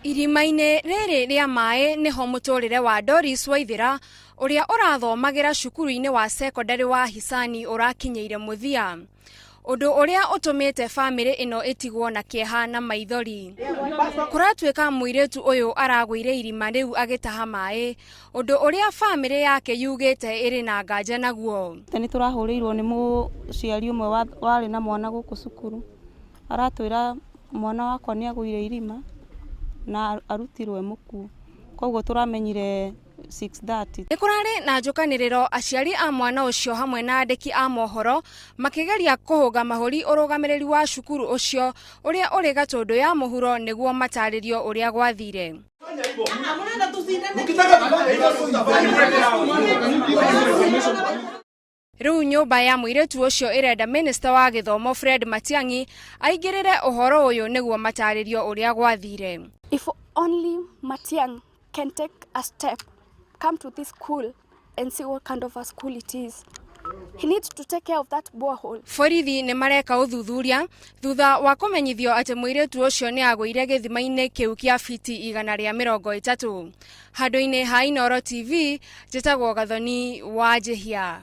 Irima-inĩ rĩrĩ rĩa maĩ nĩho mũtũrĩre wa Doris Waithĩra ũrĩa ũrathomagĩra cukuru-inĩ wa cekondarĩ wa Hisani ũrakinyĩire mũthia. Ũndũ ũrĩa ũtũmĩte bamĩrĩ ĩno ĩtigwo na kĩeha na maithori. Kũratuĩka mũirĩtu ũyũ aragũire irima rĩu agĩtaha maĩ, ũndũ ũrĩa bamĩrĩ yake yugĩte ĩrĩ na nganja naguo. Nĩ tũrahũrĩirwo nĩ mũciari ũmwe warĩ na mwana gũkũ cukuru, aratwĩra mwana wakwa nĩ agũire irima na arutirwo e mũkuũ, koguo tũramenyire 6:30. Nĩ kũrarĩ na njũkanĩrĩro aciari a mwana ũcio hamwe na andĩki a mohoro makĩgeria kũhũnga mahũri ũrũgamĩrĩri wa cukuru ũcio ũrĩa ũrĩ Gatũndũ ya mũhuro nĩguo matarĩrio ũrĩa gwathire. Rĩu nyũmba ya mũirĩtu ũcio ĩrenda minista wa gĩthomo Fred Matiang'i aingĩrĩre ũhoro ũyũ nĩguo matarĩrio ũrĩa gwathire. If only Matiang'i can take a step, come to this school and see what kind of a school it is. He needs to take care of that borehole. Borithi nĩ mareka ũthuthuria thutha wa kũmenyithio atĩ mũirĩtu ũcio nĩ agũire gĩthima-inĩ kĩu kĩa fiti 130. Handũ-inĩ ha Inooro TV, njĩtagwo Gathoni wa Njĩhia.